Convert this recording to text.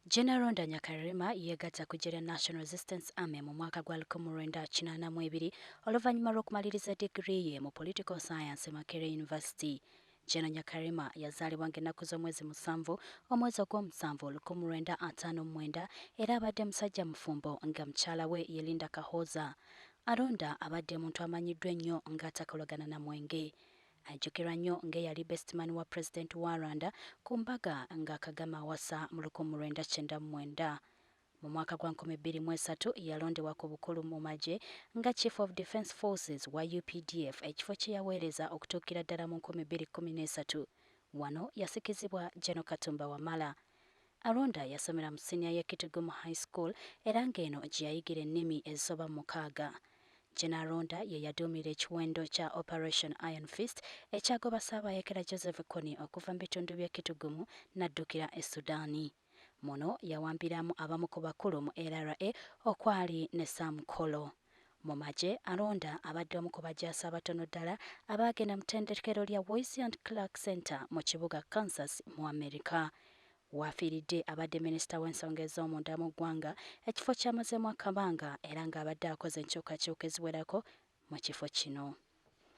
Gen Aronda Nyakairima yeegatta ku ggye lya National Resistance Army mu mwaka gwa 1982 oluvannyuma lw'okumaliriza digiri ye mu Political Science e Makerere University. Gen Nyakairima yazaalibwa ng'ennaku z'omwezi 7 omwezi ogw'omusanvu 1959 era abadde musajja mufumbo nga mukyala we ye Linda Kahoza. Aronda abadde muntu amanyiddwa ennyo ng'atakolagana na mwenge. Ajjukirwa nnyo ng'eyali bestman wa Pulezidenti wa Rwanda ku mbaga nga Kagame awasa mu 1999. Mu mwaka gwa 2003 yalondebwa ku bukulu mu magye nga Chief of Defence Forces wa UPDF, ekifo kye yaweereza okutuukira ddala mu 2013. Wano yasikizibwa General Katumba Wamala. Aronda yasomera mu siniya y'e Kitgum High School era ng'eno gye yayigira ennimi ezisoba mu 6. Gen Aronda ye yaduumira ekiwendo kya Operation Iron Fist ekyagoba Ssaabayeekera Joseph Kony okuva mu bitundu by'e Kitgum n'addukira e Sudan. Muno yawambiramu abamu ku bakulu mu LRA okwali ne Sam Kolo. Mu magye, Aronda abadde omu ku bajaasi abatono ddala abaagenda mu ttendekero lya Boyce and Clark Center mu kibuga Kansas mu Amerika. W'afiiridde abadde minisita w'ensonga ez'omunda mu ggwanga, ekifo ky'amazeemu akabanga era ng'abadde akoze enkyukakyuka eziwerako mu kifo kino.